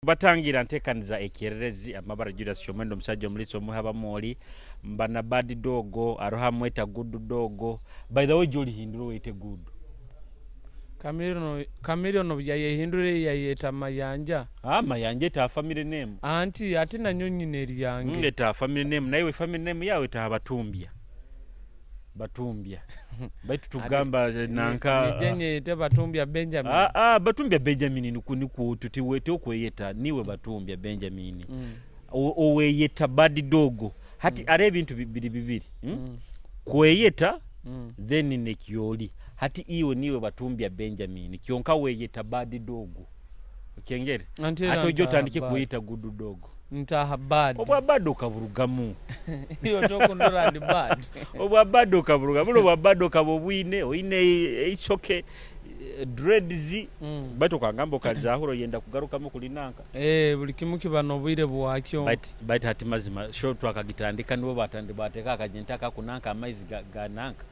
Batangira ntekaniza ekyererezi amabara Julius Kyomwendo, omusajja omulisa omuha bamoli mbana bad dog aroha mweta good dog. By the way, joli hinduro wete good. Chameleone obu yayehindura yayeta Mayanja. Ah, Mayanja eta family name. Anti ate nanyo nyina eryange. Eta family name, naiwe family name yawe taha Batumbya. Batumbya. Baitu tugamba nanka Nijenye yete Batumbya Benjamin. Ah, ah, Batumbya Benjamin niku tutiwete okweyeta niwe Batumbya Benjamin. Oweyeta bad dog. Hati are ebintu bibiri bibiri. Kweyeta then nekyoli. Hati iwe niwe Batumbya Benjamin. Kyonka weyeta bad dog. Okengere. Ate ojo otandike kuyita good dog. Ntaha bad. Obwa bad okaburugamu. Iyo tokundura ndi bad. Obwa bad okaburugamu. Buno obwa bad okabobwine, oine eisoke dreads. Batu kangamba okazahuro yenda kugarukamu kulinanka. Buli kimu kiba n'obwire bwakyo. But hati mazima show twakagitandika nibo batandi bateka akagenta kakunanka amaizi ga nanka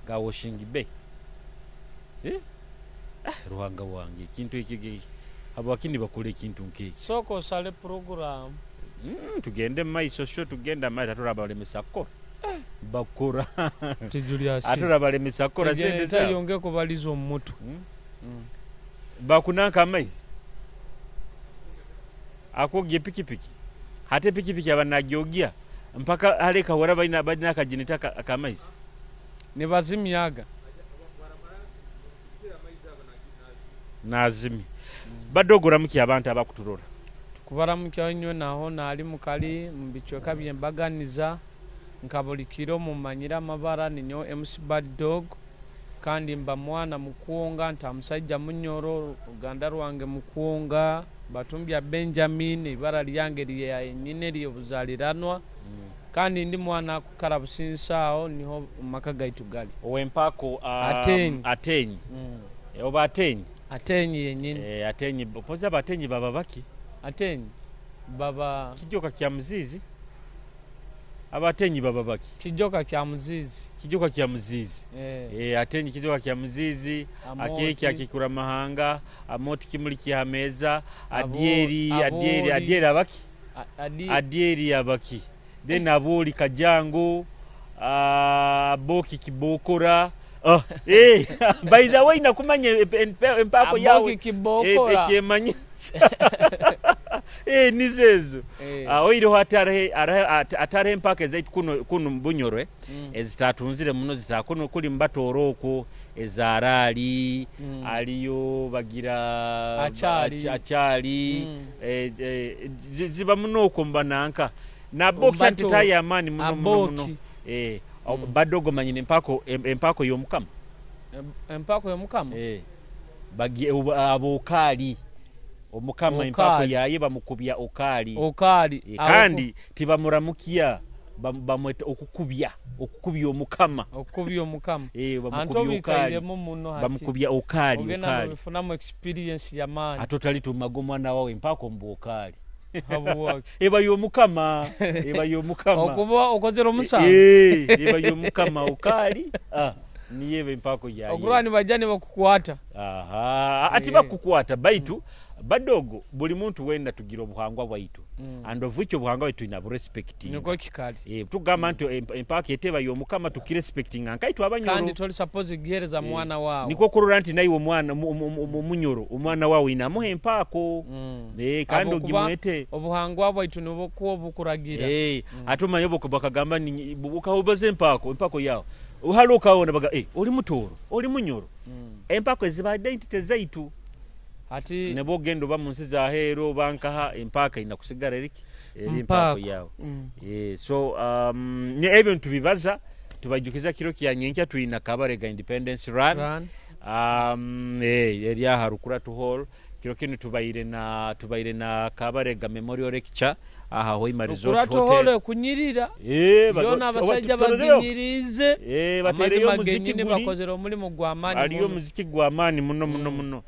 ga washing bay. Ruhanga wange ekintu eki habwakini bakole ekintu nk'eki. Soko sale program. Tugende maiso sho tugenda maiso atura balemesa ko. Bakora. Ti Julius. Atura balemesa kora sente za. Yonge kubaliza omutu. Bakunanka amaizi. Akogie pikipiki. Hate pikipiki abanagyogia mpaka aleka wara balina akajeneta akamaizi. Ni bazimyaga. Nazimi. Badogora muki abantu abakuturora. Kubaramukya inywe naho nali mukali mubichweka byembaganiza nkabulikiro mumanyira amabara ninyo MC Bad Dog kandi mba mwana mukuonga nta musajja munyoro Uganda rwange mukuonga Batumbya Benjamin ibara lyange lya nyine lyobuzaliranwa kandi ndi mwana kukara businsao niho maka gaitu gali owempako atenyi oba atenyi atenyi yenyini atenyi poza batenyi baba baki atenyi baba kijoka kya muzizi abatenyi baba baki kijoka kya muzizi kijoka kya muzizi atenyi kijoka kya muzizi akeki akikura mahanga amoti kimuli kya meza adieri adieri adieri abaki adieri abaki then aboli kajango aboki kibokora. By the way nakumanya empako yawe kibokora ekemanya nizezo oiroho atare empaka ezaitu kuno mbunyorwe ezitatunzire muno zitakuno kuli mbatoro okwo ezarali aliyo bagira achali ziba muno okwo mbananka naboki antitaya amani muno muno badogo manyine empako yomukama empako yomukama bagi abokali omukama empako yaye bamukubya okali kandi tibamuramukia bamweta okukubya omukama omukama bamukubya okali ogenda bifunamu experience ya mani atotali tumago mwana wawe empako mbokali eba yomukama okuba okozera omusango eba yomukama okali niyebe empako yaye okurwani bajani bakukwata ati bakukwata baitu badogo buli muntu wenda tugira obuhangwa bwaitu and of which obuhangwa bwaitu ina respecting niko kikali tugamba nti empaka eteba yomukama tukirespecting nkaitu abanyoro kandi toli suppose gihereza mwana wawe niko kurora nti naiwe omwana munyoro omwana wawe inamuha empako kandi ogimwete obuhangwa bwaitu nibukuwa bukuragira ate omanye bakagamba bukahubaza empako yawe uhalo kaona baga oli mutoro oli munyoro empako eziba identity zaitu ati nebo gendo ba munsi za hero bankaha empaka ina kusigara eriki eri empako yawe so ne ebintu bibaza tubajukiza kiro kya nyenkya tuina Kabarega Independence Run. Eri aha Rukuratu Hall kiro kinu tubaire na Kabarega Memorial Lecture aha Hoima Resort Hotel. Rukuratu Hall kunyirira yona abasajja baginyirize batereyo muziki guli bakozera omulimu gwa maani aliyo muziki gwa maani muno muno muno.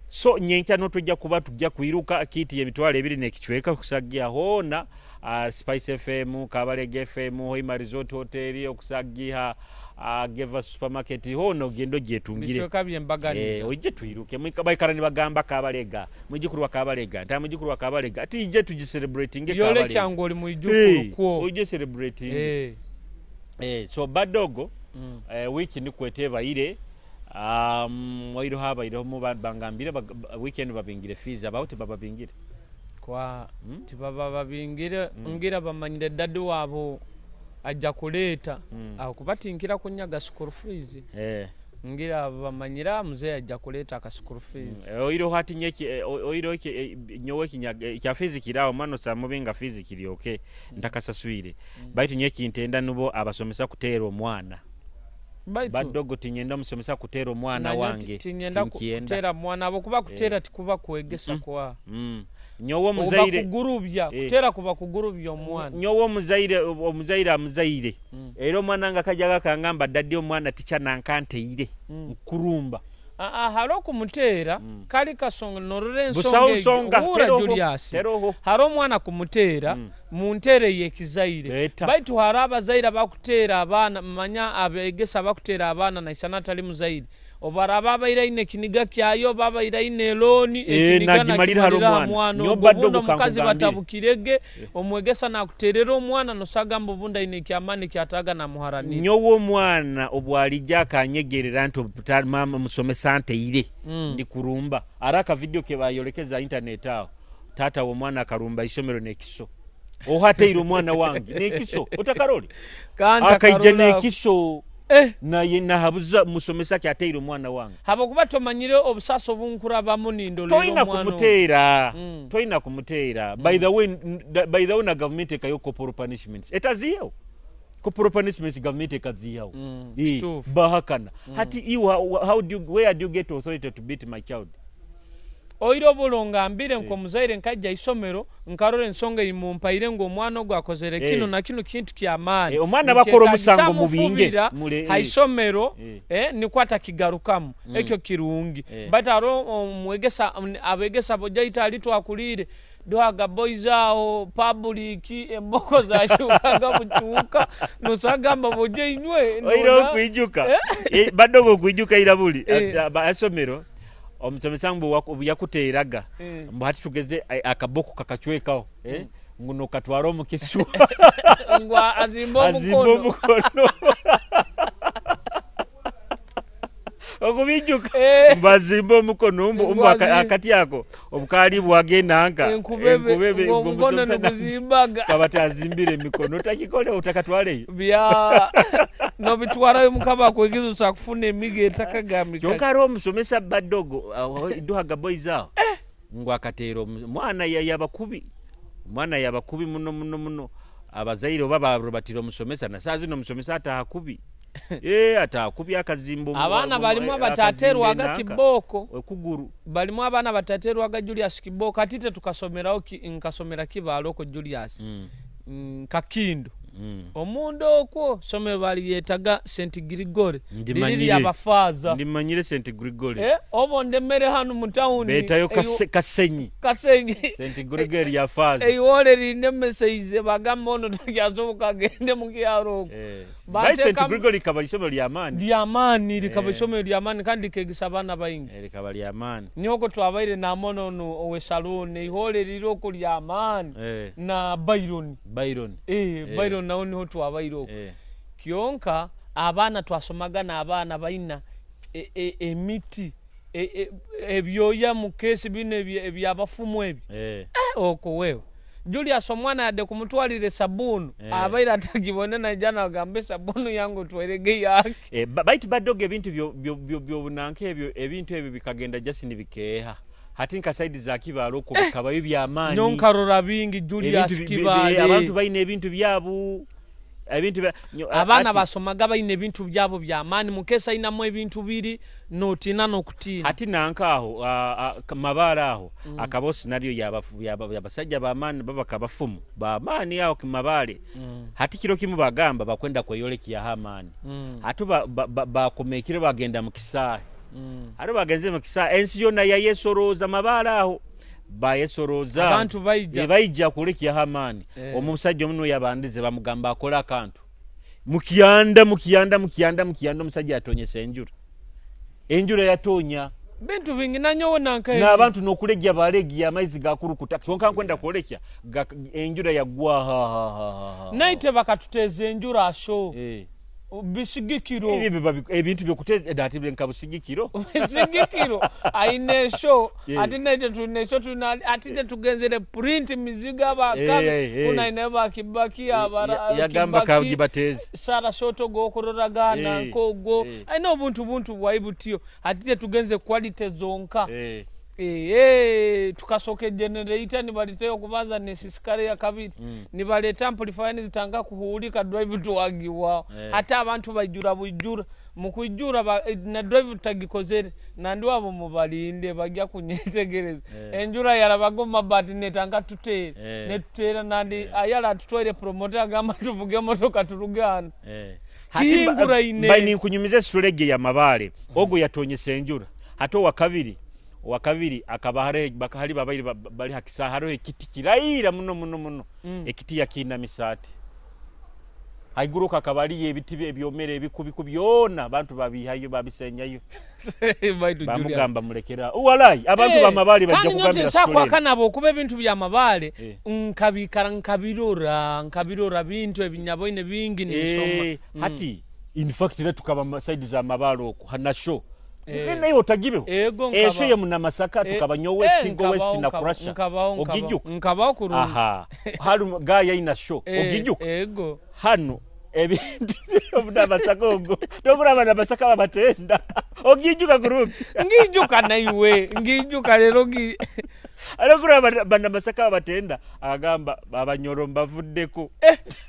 So nyenkya no tujja kuba tujja kuiruka kiti emitwalo ebiri nekichweka kusagia hona Spice FM, Kabarega FM, Hoima Resort Hotel okusagiha Geva supermarket hona ogende ogyetungire. Bicweka by'embaganiza. Oije twiruke. Baikara nibagamba Kabalega, mwijukuru wa Kabalega, nta mwijukuru wa Kabalega, ati ije tugicelebratinge Yole Kabalega. Kyangu oli mwijukuru kwo. Oije celebrating. So badogo wiki nikwete baire oiroho abaireho mu bangambire weekend babingire fees about bababingire. Kwa tibaba babingire ngira bamanyire dadi wabo ajja kuleeta aho kubatinkira kunyaga school fees. Ngira bamanyira mzee ajja kuleeta aka school fees. Oiroho ati nyeki oiroho nyowe kinyaga kya fees kirao mano sa mubinga fees kiri okay ntakasaswire. Baitu nyeki ntenda nubo abasomesa kuteera omwana. Badogo tinyenda musomesa kuteera omwana wange. Tinyenda kuteera mwana abo kuba kuteera tikuba kwegesa kwa. Nyowe omuzaire kugurubya kuteera kuba kugurubya omwana. Nyowe omuzaire omuzaire amuzaire. Era omwana nga kajaga kangamba daddy omwana ticha nankanteire nkurumba. Haro kumuteera kali kasonga norore ensonga Julius. Haro omwana kumuteera mu ntere yekizaire. Baitu haro abazaire bakuteera abaana manya abegesa bakuteera abaana naisana atali muzaire. Obaraba abaire kiniga kyayo baba iraine loni ekiniga nagimalira haro mwana. Obundo mukazi batabukirege omwegesa nakuterera omwana nosagamba obunda ine kyamani kyataga na muharanira. Nyowe omwana obwalija akanyegerera nti mama musomesa nteire ndi kurumba. Araka video ke bayolekeza internet aho tata w'omwana akarumba isomero nekiso. Ohateire omwana wange nekiso otakaroli. Akaija nekiso. Naye nahabuza musomesa kyateire omwana wange. Habokuba tomanyire obusaso obunkurabamu nindolero omwana. Toina kumuteera. Toina kumuteera. By the way na government ekayo corporal punishments. Etaziyo. Corporal punishments government ekaziyaho. Bahakana. Hati you how do you, where do you get authority to beat my child? Oiro bulonga mbire nko muzaire nkajja isomero nkarora ensonga imumpaire ngo omwana ogwo akozere kino na kino kintu kyamaani. Omwana bakora omusango mubinge haisomero nikwata kigarukamu ekyo kirungi. But aro omwegesa abegesa bojaita alitwakulire duhaga boys aho public emboko zashukaga buchuka nosagamba boje inywe oiro kwijuka badogo kwijuka irabuli asomero omusomesa mbu yakuteeraga mbu hati tugeze akaboko kakachwekaho nguno katwara omukiswa ngo azimba omukono okubijuka mbazimba omukono mbu akati ako obukali bwagenanga enkubebe omukono noguzimbaga kabati azimbire emikono otakikole otakatwaleyo bya nobitwarayo mukaba kwegizo sakufuna emige etakagamika. Kyonka ari omusomesa badogo duhaga boys aho ngo akateera omwana yabakubi omwana yabakubi muno muno muno abazaire oba barubatira omusomesa na saa zino omusomesa atahakubi atahakubi akazimba abaana balimu abataterwaga kiboko okuguru balimu abaana bataterwaga Julius kiboko atite tukasomeraho nkasomera kibaalo ko Julius Kakindo omundo okwo somero baliyetaga St Gregory liri abafaza ndimanyire St Gregory obo ndemere hanu mu town betayo Kasenyi St Gregory ya faza eiwole linemeseize bagamba ono takyasoboka gende mu kyalo okwo Bai St Gregory kaba isomero lya amani lya amani likaba isomero lya amani kandi likegisa abaana baingi likaba lya amani nyoko twabaire namono ono owe salon ihole liroko lya amani na Byron Byron nawo niho twabaire okwo kyonka abaana twasomaga n'abaana baina emiti ebyoya mu kesi bino ebyabafumu ebi okwo wewe Julius omwana yadde kumutwalira sabunu abaire atagibone najana agambe sabunu yangu twerege yake. Baitu badogo ebintu byobunanka ebyo ebintu ebyo bikagenda just nibikeha hati nka side za Kibaale okwo bikabayo byamaani nyonkarora bingi Julius Kibaale abantu baine ebintu byabu ebintu abaana basomaga baine ebintu byabo byamaani mukesa inamu ebintu biri notina nokutina hati nanka aho mabaale aho akabo scenario yabasajja bamaani baba kabafumu bamaani aho kimabaale hati kiro kimu bagamba bakwenda kweyolekia amaani hati bakomekire bagenda mu kisaahe hati bagenze mu kisaahe ensi yonna yayesoroza mabaale aho bayesoroza abantu baija baija kulekia amaani omusajja omuno yabandize bamugamba akola akantu Mukyanda mukyanda mukyanda mukyanda, omusajja atonyesa enjura, enjura yatonya. Bintu bingi nanyowe nanka n'abantu n'okulegya balegya, amaizi gakurukuta. Kyonka nkwenda kwolekya enjura yagwa ha ha ha ha. Naite bakatuteza enjura asho. Bisigikiro. Ebyo ebintu byokuteza ati nka busigikiro. Bisigikiro aine esho. Ati naite tulina esho, tulina ati tetugenzere print miziga bakabi kuna ine bakibaki abara yagamba kagibateze Sara Soto gokuroragana nkogo aine obuntu buntu bwaibutio ati tetugenze quality zonka. Tukasoke generator nibaliteyo kubanza nesisikare ya kabiri. Nibaleta amplifier nizitanga kuhulika drive tuwagiwa. Hata abantu bajura bujura mukujura na drive tagikozere nandi wabo mubalinde bajya kunyetegereza. Enjura yarabagoma but netanga tutere. Netutera nandi ayala tutwaire promoter agamba tuvuge motoka turugana. Kihingura ine. Baini nkunyumize sulege ya mabale. Ogo yatonyesa enjura. Hato wakabiri wakabiri akabahare bakahali babairi bali hakisa haro ekiti kiraira muno muno muno. Ekiti yakina misati haiguruka akabali ebiti ebyomere ebikubiku byona abantu babihayo babisenyayo. Bamugamba mulekera walai abantu bamabali bajja kugambira story. Kandi kana bokuba ebintu bya mabale nkabikara nkabirora bintu ebinyaboine bingi nisoma. Hati in fact letu tukaba side za mabale oko hanasho. Nayo otagibeho. Esho ye munamasaka tukaba nyowe single west na crusher. Ogijuka. Nkabaho kurungi. Aha. Halu gaya ina show. Ogijuka. Ego. Hano ebintu omunamasaka ogo. Tobura banamasaka babatenda. Ogijuka kurungi. Ngijuka naiwe. Ngijuka lero ngi. Arokura banamasaka babatenda agamba abanyoro mbavuddeko.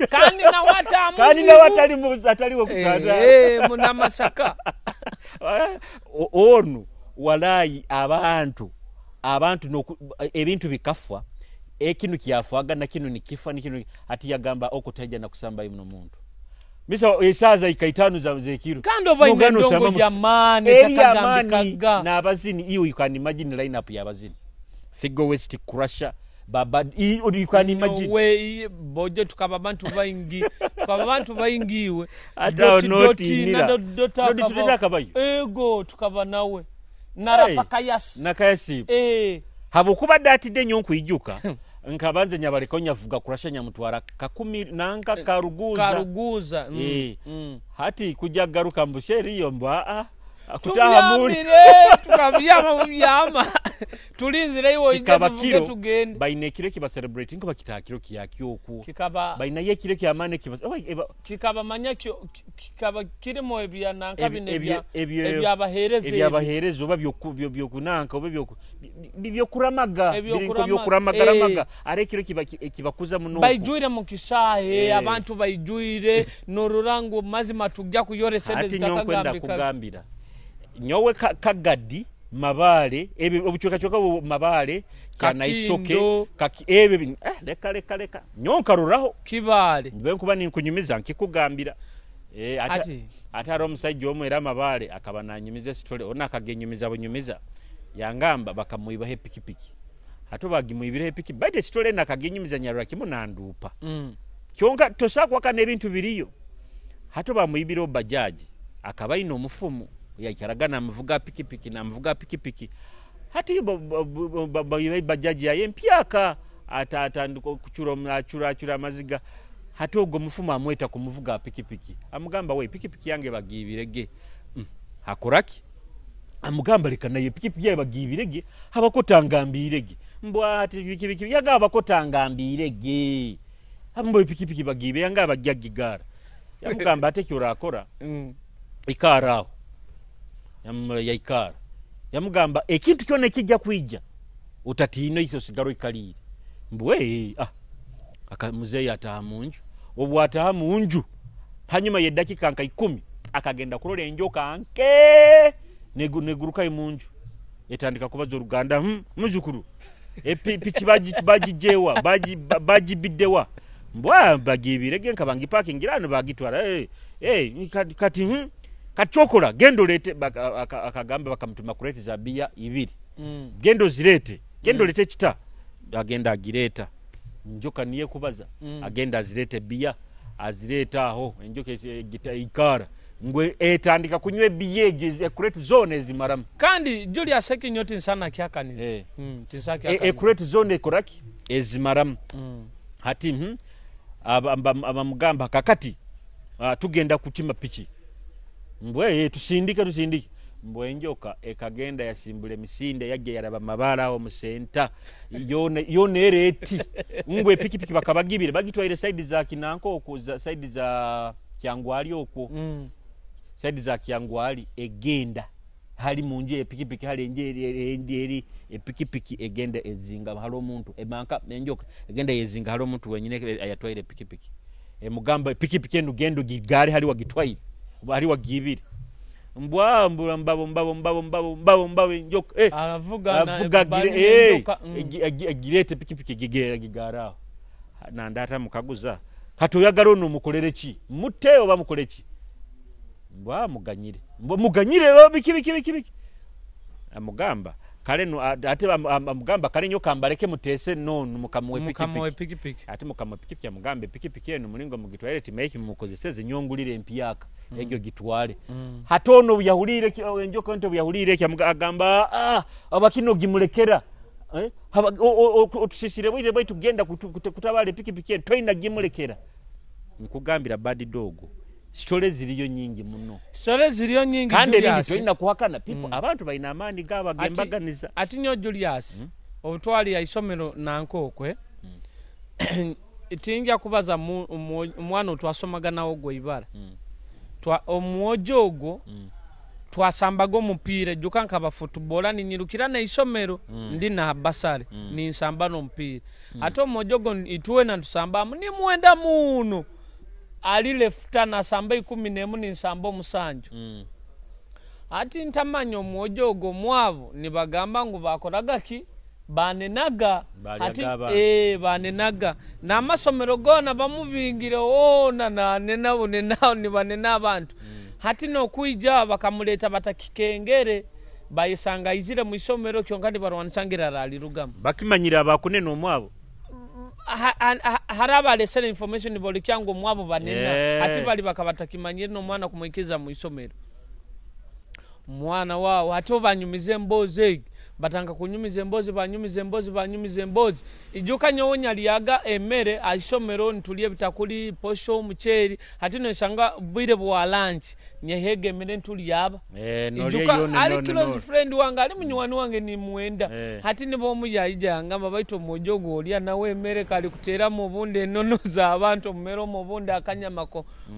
Kandi na wata kandi na watali ataliwe kusada. Munamasaka. Onu walai abantu ebintu bikafwa ekinu kyafaga na kinu nikifa nikinu ati yagamba okutaja na kusamba imno muntu misa esaza ikaitano za zekiro kando baine ndongo jamani takagambikaga na abazini iyo you can imagine line up ya abazini Figo West Crusher baba you can imagine. No way boje tukaba bantu baingi tukaba bantu baingiwe ata noti nira dota kabayo ego tukaba nawe narapakayasi nakayasi habukuba datide nyonku ijuka nkabanze nyabaleko nyavuga kurasha nyamutwara kakumi nanka karuguza hati kujya garuka mbusheri iyo mbwa kutaha muri tukabyama mubyama tulinzire iwo ije tugende baine kiro kiba celebrating ko bakitakiro kiyakyoku kikaba baina ye kiro kyamane kiba kikaba manya kikaba kirimo ebya nanka bine ebyabahereza ebyabahereza oba byokunanka oba byokuramaga biriko byokuramaga are kiro kiba kibakuza muno baijuire mu kisahe abantu baijuire norurango mazima tujya kuyore sente zitakagambika kugambira nyowe kagadi mabale ebe obuchoka mabale kana isoke kaki ebe leka leka leka nyonka ruraho kibale nbe nkuba ninkunyumiza nkikugambira ati aro omusajja omwe era mabale akaba nanyumiza story ona akagenyumiza bunyumiza yangamba bakamuibaho epikipiki hato bagimuibira epiki bade story nakagenyumiza nyarura kimu nandupa kyonka tosakwa kana ebintu biriyo hato bamuibira bajaji akaba ino omufumu yaikaraga namuvuga pikipiki namuvuga pikipiki hati bajaji yaye mpyaka atatandika kuchura achura amaziga hati ogwo mufumu amweta kumuvuga pikipiki amugamba we pikipiki yange bagibirege hakoraki amugamba leka naye pikipiki yaye bagibirege habakotangambirege mbwa hati pikipiki yagaba kotangambirege ambo pikipiki bagibe yanga bajagigara yamugamba ate kyorakora ikaraho yaikara yamugamba ekintu kyona kijja kuija utatino iso sigaro ikalire mbwe akamuzeya ataha munju obwo ataha munju hanyuma ye dakika nka 10 akagenda kurora enjoka nke neguruka imunju etandika kubaza oruganda muzukuru epichi bajijewa bajibidewa mbwa bagibirege nkabangi parking irano bagitwara kati kachokora gendo lete akagamba bakamutuma kurete za bia ibiri gendo zirete gendo lete kita agenda agireta njoka niye kubaza agenda azirete bia Azireeta aho enjoka eikara ngu etandika kunywa ebiya egyo, ekureti zoona ezimaramu. Kandi Julius, ekinyo tinsana kyakaniza. Tinsana kyakaniza. Ekureti zoona ekoraki? Ezimaramu. Hati abamugamba kakati tugenda kutima piki, mbwe tusindike tusindike, mbwe enjoka ekagenda yasimbula emisinde, yajja yaraba mabara aho musenta yona yona ereti ngwe epikipiki bakabagibire bagitwaire side za Kinanka okwo, side za Kyangwali okwo. Side za Kyangwali egenda hali munju epikipiki, hali enju eri epikipiki egenda ezinga hali omuntu emanka, enjoka egenda yezinga hali omuntu wenyine ayatwaire epikipiki, emugamba epikipiki enu genda ogigare hali wagitwaire hali wagibire. Mbwa mbwa mbabo mbabo mbabo mbabo mbabo mbabo enjoka Aravuga avuga enjoka. Egirete epikipiki gigara aho. Nandata mukaguza kati oyagala ono mukolere ki, mutte oba mukole ki? Mbwa muganyire, mbwa muganyire oba biki biki biki biki. Amugamba kale no, ate amugamba kale nyoka mbaleke mutese nonu mukamuwe mukamuwe pikipiki. Pikipiki. Ate mukamuwe pikipiki, amugamba epikipiki eno mulingo mugitwale timaiki mumukozeseze, nyongulire empyaka egyo gitwale. Hati ono byahuliire enjoka nto byahuliire eki agamba, abakino gimulekera. Otusisire bwire bwaitu tugenda kutabala epikipiki eno toyina gimulekera. Nkugambira bad dog, sitole ziriyo nyingi muno. Sitole ziriyo nyingi. Kandi ebindi Julius. Toyina kuhakana people, abantu balina amaani gaabo agembaganiza. Ati nyo Julius, obutwali ya isomero nankokwe tinja kubaza omwana otwasomaga nawo gwe ibara. Omwojo ogwo twasambaga omupiira, ejjuka nkaba footballer ninyirukira n'eisomero ndi na basare ninsamba n'omupiira. Ate omwojo ogwo itwena ntusambamu nimwenda muno, ali lefuta nasamba 11 ninsamba 7. Ati ntamanya omwojo ogwo mwabo nibagamba ngu bakoraga ki, banenaga. Balyaga Ati, abantu. Banenaga n'amasomero gona bamubingire ona nanena bunena nibanena abantu. Hati nokwija bakamuleta batakikengere, bayisanga aizire mu isomero kyonka nibarwanisa ngira aralirugamu. Bakimanyira abakunena omwabo. Hari abalesere information nibolekya ngu omwabo banena. Hati bali bakabatakimanyire n'omwana kumwikiza mu isomero. Mwana wao hati obanyumiza emboozi egi, batanga kunyumiza emboozi, banyumiza emboozi, banyumiza emboozi. Ijuka nyowe nyalyaga emere aisomero ntulye ebitakuli, posho, omuceeri. Hati nosanga bwire bwa lunch nyehega emere ntulyaba. Nolye Ijuka yone, ali none, close none. friend wange, ali munywani wange nimwenda. Hati nibo omuyaija yangamba baitu omwojo gwo olya nawe emere kali kuteeramu obundi enono z'abantu omumere omu obundi akanyama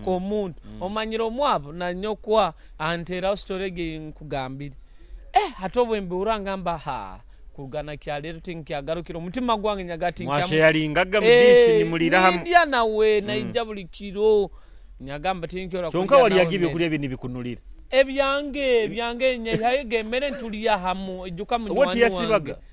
k'omuntu. Omanyire omwabo nanyokwa anteeraho story egi nkugambire. Hati obwe mbiura ngamba ha kugana kyaleero tinkyagarukira omutima gwange nyagati nkyamu. Mwasharingaga mu dishi nimulira hamwe. Nindya nawe naija buli kiro nyagamba tinkyora Kyonka kulya walyaga nawe ebyokulya mmere. bye nibikunulira. Ebyange, ebyange nyehaye emere ntulya hamu ejuka What munywani yasibaga? wange.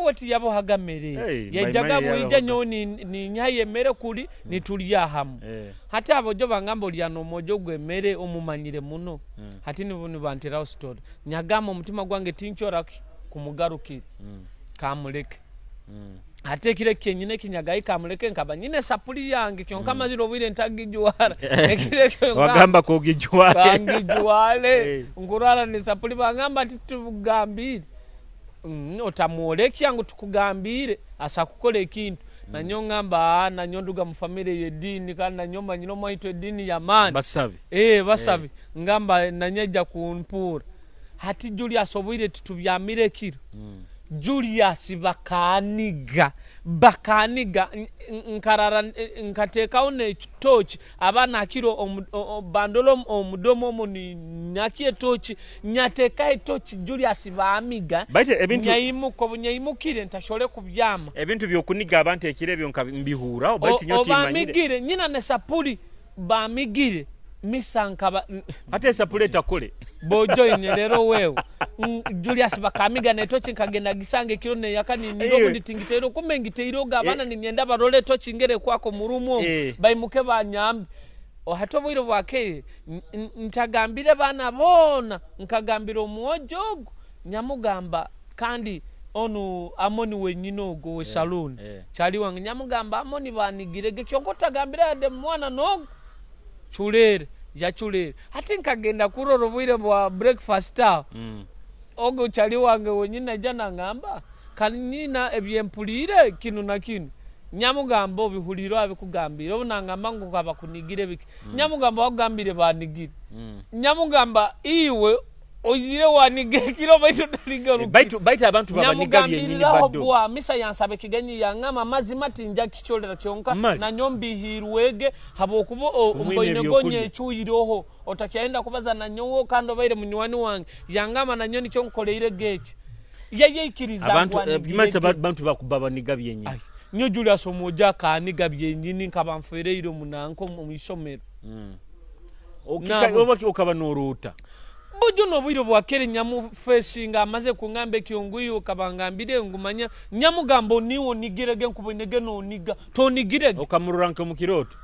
We tiyabohaga mere. Hey, Yaijaga mbaimai bwija yabohaga. nyowe ninyaye emere kuli nitulya hamu. Hati abojo bangamba olya n'omwojo gw'emmere omumanyire muno. Hati nibo nibanteraho story. Nyagamba omutima gwange tinkyora kumugarukira. Kamuleke. Ate ekiro kyenyine ekinyagayi kamuleke nkaba nyine esapuri yange kyonka mazire obwire ntagijwara. Ekiro ekyo ngamba Wagamba kogijware. Kangijware. Nkurara n'esapuri bangamba ati tugambire. Otamwolekya ngu tukugambire asa kukora ekintu. Nanyo ngamba, nanyo nduga mu family y'eddiini kandi nanyo manyire omwaitu eddiini y'amaani. Basabe. Basabe. Ngamba nanyo ejja kumpuura. Hati Julius obwire titubyamire ekiro. Julius bakaniga, bakaniga, nkarara, nkateekaho n'ekitoki, abaana akiro bandora omudomo omu ni nyaki etoki, nyateekaho etoki Julius bamiga. Baitu ebintu Nyaimuka, obu nyaimukire ntakyole kubyama. Ebintu by'okuniga abantu ekiro ebyo nka mbihuraho, baitu nyo timanyire. Obamigire, nyina ne sapuli bamigire. Misa nkaba Ate esapuli etakole. Bojoine rero wewe. Julius bakamiga netoki nkagenda gisanga ekiro neyaka ni obundi tingiteiro kumbe ngiteiro gabana ninyenda barole etoki ngere kwako murumu baimuke banyambi. Hati obwire bwakeye ntagambire bana boona nkagambira omwojo ogu nyamugamba kandi Onu Amoni wenyini ogwo we saloon. Kyali wange nyamugamba Amoni banigirege kyonka otagambire yadde mwana n'ogu. Chulere yachulere ati nkagenda kurora obwire bwa breakfast aho. Ogwo kyali wange wenyini naija nangamba kanyina ebyempulire kinu na kinu. Nyamugamba obihulire abikugambire obu nangamba ngu abakunigire biki. Nyamugamba wakugambire banigire. Nyamugamba iwe ozire wanigekiro baitu taligaruka. Baitu abantu babaniga byenyini bado. Bwa misa yansabe kigenyi yangama mazima tinja kicholera kyonka na nyombihirwege habokuba omboine gonye echuyiroho otakyaenda kubaza na nyowo kandi obaire munywani wange yangama na nyoni kyonkoleire geki yeye ikiriza abantu bimasa abantu bakubabaniga byenyini. Nyo Julius Omoja kaniga byenyini nkabamfereire munanko mu isomero. Okaba noruta Bojo nobwire bwakere nyamu facinga amaze kungamba ekyonguyo kabangambire ngumanya nyamugambo niwo nigirege nkubonege no niga tonigirege okamurura nko mukiroto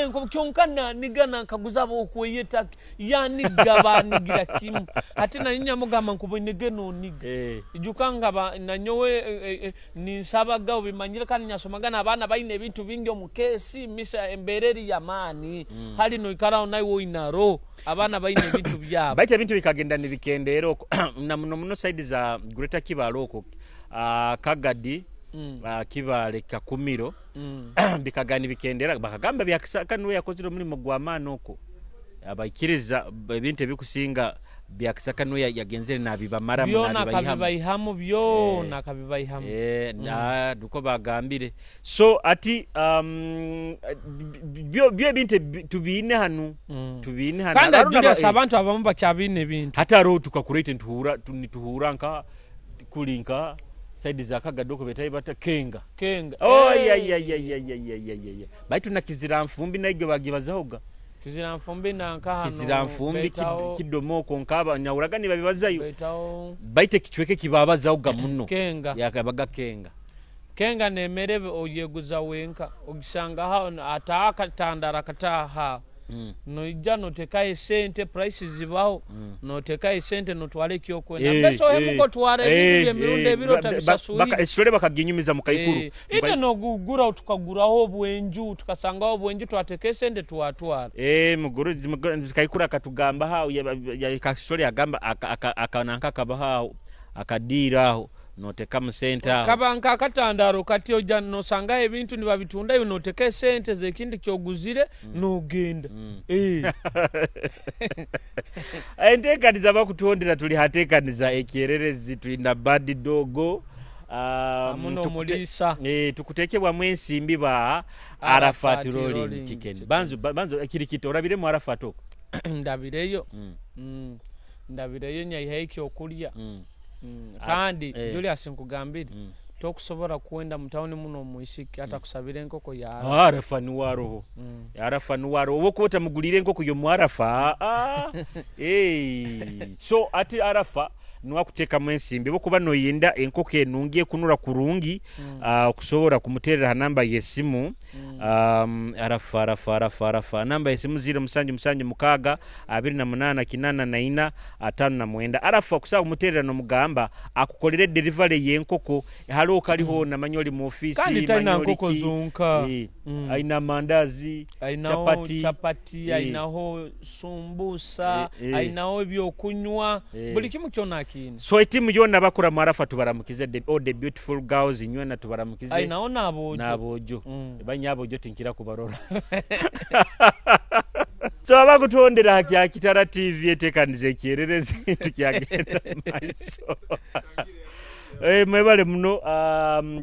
nko kyonka na niga na nkaguza abo okweyeta yaniga banigira kimu ate na nyamugamba nkubonege no niga ijukanga ba nanyowe ninsabaga obimanyire kandi nyasomaga n'abaana baine ebintu bingi omukesi misa embereri ya mani hali no ikara nayo inaro abaana baine ebintu byabo baita ebintu bikagenda nibikendera na muno muno side za Greater Kibale oko Kagadi Kibale Kakumiro bikagani bikendera bakagamba byakisaka niwe yakozire omulimo gwa maani oko abaikiriza ebintu ebikusinga byakisaka niwe yagenzere nabibamara nabibayihamu byona kabibayihamu na duko bagambire so ati byo ebintu tubiine hanu tubiine hanu kandi Julius abantu abamu bakyabine ebintu hata ro tukakurete ntuhura nituhura nka kulinka saidi za Kagadoko betayi bata kenga oh ya ya ya ya ya ya ya baitu nakizira mfumbi naige bagibazahoga kizira mfumbi nanka hano kizira mfumbi kidomoko nkaba nyauraga nibabibazayo baite kichweke kibabazahoga muno kenga yakabaga kenga kenga nemerebe oyeguza wenka ogisanga hao ataka tandara kataha noija noteka esente prices zibaho noteka esente notwale ekyokwenda mbeso hemuko tware ebintu byemirundi ebiro tabisasuri baka esole bakaginyumiza mu Kaikuru ite nogugura tukaguraho obwenju tukasangaho obwenju twateka esente twatwara muguru Kaikuru akatugamba hao ya kasole agamba akananka kabaho akadira aho noteka musenta kabanka akatandaro kati oja nosanga ebintu nibabitunda yo noteka esente zekindi kyoguzire nogenda entekaniza bakutondera tuli hatekaniza ekyererezi tulina Bad Dog mulisa tukutekebwa ensimbi ba Arafat Rolling Chicken banzo banzo kirikito orabiremu Arafat oko ndabireyo ndabireyo nyaihayo ekyokulya kandi Julius nkugambire tokusobora kwenda mutawuni muno muisiki hata kusabira enkoko ya Arafa ni waroho Arafa ni waroho wokuba otamugulire enkoko yo mu Arafa so ati Arafa niwakutekamu ensimbi bokuba noyenda enkoko enungi ekunura kurungi okusobola kumuterera namba yesimu Arafa Arafa Arafa Arafa namba yesimu 0776 28 84 59 Arafa kusaba kumuterera nomugamba akukolere delivery yenkoko halo kaliho namanyi oli mu office kandi talina nkoko zonka aina mandazi chapati ainaho sumbusa ainaho ebyokunywa buli kimu kyona. So etimu yonna bakura mu Arafa tubaramukize all the beautiful girls inywena tubaramukize ainaho nabojo banyabojo tinkira kubarora so abakutondera haki Kitara TV etekanize ekyererezi tukyagenda maiso mwebale muno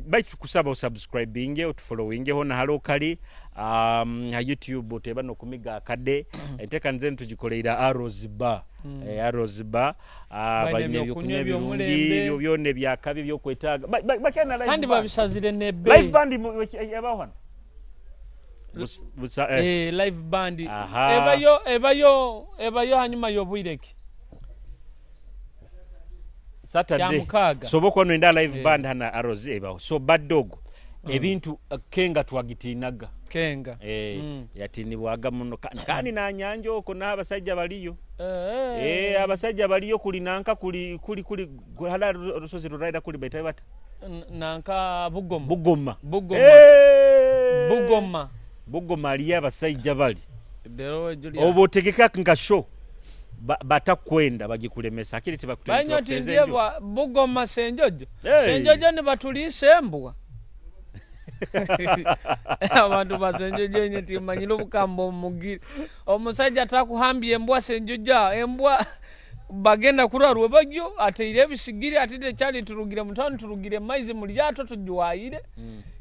baitu kusaba osubscribinge otufollowinge hona halo kali ha YouTube oteba nokumiga akade entekanize tugikoleira Arrows Bar Arrows Bar baine ebyokunywa ebirungi byona ebyakabi byokwetaaga bakena live kandi babisazire nebe live band ebaho hano live band ebayo hanyuma yobwireki Saturday so boko noenda live band hana Arrows ebaho so Bad Dog ebintu kenga twagitinaga kenga yatinibwaga muno kandi na nyanja oko n'abasajja baliyo abasajja baliyo kuli nanka kuli kuli kuli hala rusozi ruraida kuli baita bata Nanka Bugoma. Bugoma. Bugoma. Bugoma. Bugoma aliyo abasaija bali. Oba otegeka nka show batakwenda bagikulemesa akiri tibakuteeza. Bugoma Senjojo. Senjojo nibatulisa embwa. Abantu basenjojo enye timanyire obukamba omugiri. Omusajja atakuhambye embwa Senjojo embwa bagenda kurarwe bagyo ateire ebisigiri ate tekyali turugire mutano turugire maizi mu lyato tujwayire.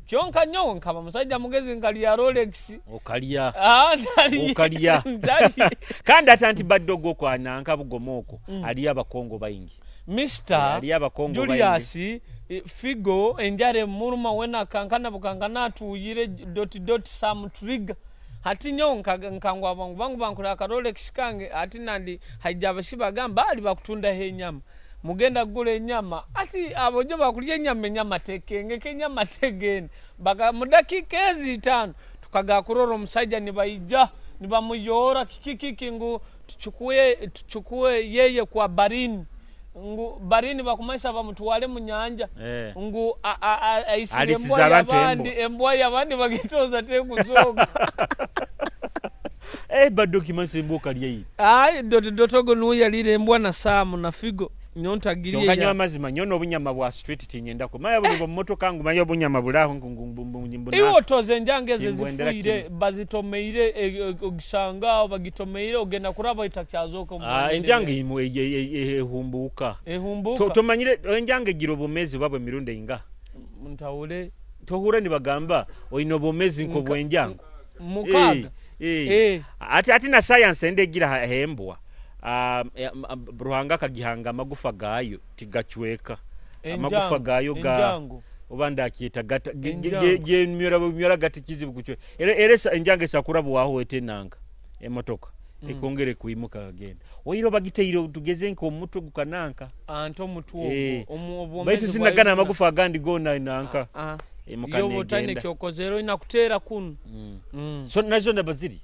Kyonka nyowe nkaba musajja mugezi nkalya Rolex. Okalya. Okalya. Kandi ate anti baddogo okwo ananka Bugoma okwo aliyo Abakongo baingi. Mr. Julius Figo enjare muruma wena kankana bukankana atuyire dot dot some trigger. Hati nyowe nkangwa bangu bangu bankura ka Rolex kange ati nandi haija bashiba gamba ali bakutunda he nyama. Mugenda kugula enyama ati abojo bakulya enyama enyama tekenge kenyama tegende baka mudakika ezi 5 tukaga kurora omusajja nibaija nibamuyora kikiki ngu tuchukue yeye kwa barini ngu barini bakumaisa bamutwale mu nyanja ngu aisire embwa yabandi embwa yabandi bagitoza tekuzoga. Badoki mase embwa kalya iyi. Ai dotogo nuyalire embwa na Samu na Figo. Nyontagirie ya. Kyonka amazima nyono obunyama bwa street tinyendako. Maya buli mu motoka ngu maya obunyama bulaho ngu Iwo toze enjange eze zifuire bazitomeire ogisanga bagitomeire ogenda kuraba itakyazoka. Enjange imu ehumbuka. Ehumbuka. Tomanyire enjange gira obumezi babwe mirundi inga. Ntawule tohura nibagamba oyino obumezi nko bwenjango. Mukaga. Ati na science ende gira hembwa. Ruhanga kagihanga amagufa gayo tigachweka. Amagufa gayo ga oba ndakyeta gata gemyora gati kizibu kuchwe. Era enjange sakura bwaho etenanga emotoka ekongere kuimuka agenda. Oiro bagiteire tugeze nko omutwe gukananka. Anto omutwe ogwo baitu sinagana amagufa agandi gona inanka. Yo botane kyokozero inakutera kunu. So nazo ndabaziri.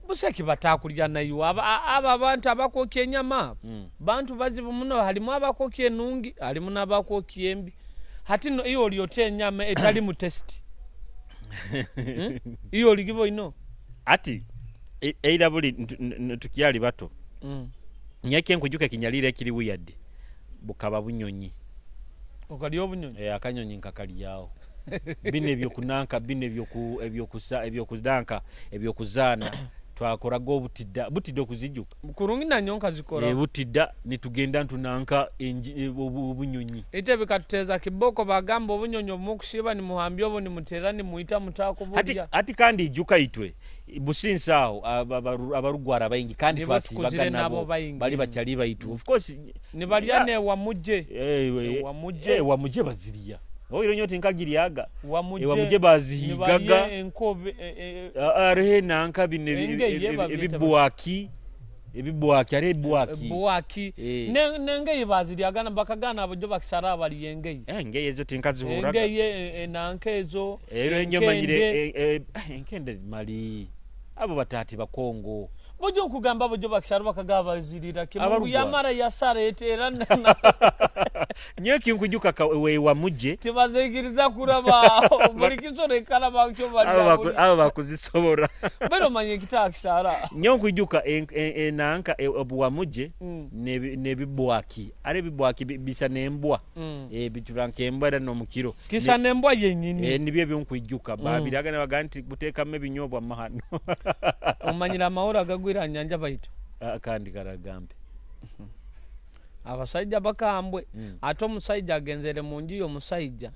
Buseki batakulya nayo aba abantu abakokya enyama bantu bazibu muno halimu abakokya enungi halimu n'abakokya embi. Hati no iyo olyote enyama etali mu test. Iyo oligibo ino ati eira buli tukyali bato. Nyeke nkujuka kinyalire ekiri weird bukaba bunyonyi. Okalya obunyonyi? Akanyonyi nkakalyawo. Bino ebyokunanka bino ebyokusa ebyokudanka ebyokuzaana twakoraga obutidda butidda okuzijuka kurungi nanyo nkazikora butidda nitugenda ntunanka obunyonyi ite bikatuteza kiboko bagamba obunyonyi omukushiba ni muhambye obo ni mutera ni muita mutako bulya ati kandi ijuka itwe businsa aho abarugwara baingi kandi twasibaga nabo bali bakyali baitu of course ni balya ne wamuje wamuje wamuje baziriya oiro nyote nkagiriaga wamuje bazihigaga enkobe arehe nanka bine ebibwaki ebibwaki are bwaki bwaki nengeye baziriaga bakagana abojo bakisara abali engeye engeye ezo tinkazihuraga engeye nanka ezo ero enyomanyire enkende mali abo batati bakongo bojo nkugamba bojo bakisara bakagaba bazirira kimungu yamara yasara etera nyeki nkujuka we wamuje tibazekiriza kuraba buli kisore kala bakyo bali abo bakuzisobora bero manye kitakisara nyo nkujuka enanka obuwamuje nebibwaki are bibwaki bisa nembwa bituranka embwa era no mukiro kisa nembwa yenyini nibyo byonkwijuka babiraga nabaga nti buteekamu ebinyobwa mahano omanyira amahoro agagwira nyanja baitu kandi karagambe abasajja bakambwe ate omusajja agenzere mu nju y'omusajja